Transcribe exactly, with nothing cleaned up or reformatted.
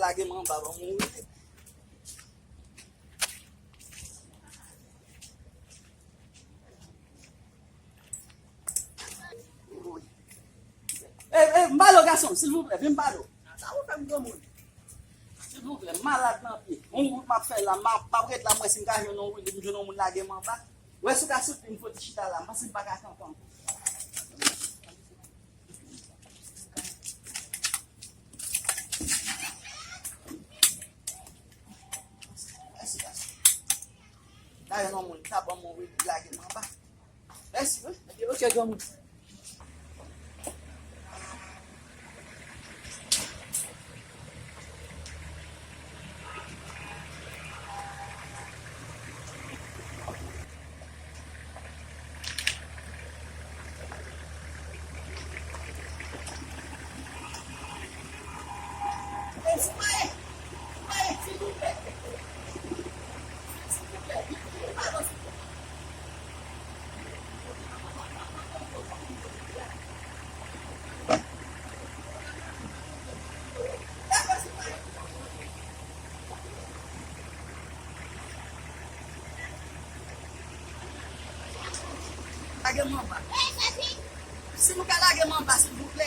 Lage m anba, ban m yon ri. Wi. E, e, m pale w, gason, silvouplè, vin m pale w. Sa ou fè m granmoun? Silvouplè, m malad nan pye. Yon wout m ap fè la, m ap, m ap ret la, m wè si m ka jwenn yon wout, m jwenn yon moun lage m anba. Wè si w ka soutni m, fò ti chita la, m panse m pa ka kanpe ankò. Mèsi, gason. Dayè, yon moun ta ban m yon ri, lage m anba. Mèsi, wi. Ok, granmoun. Lage m anba. Si nou ka lage m anba, silvouplè.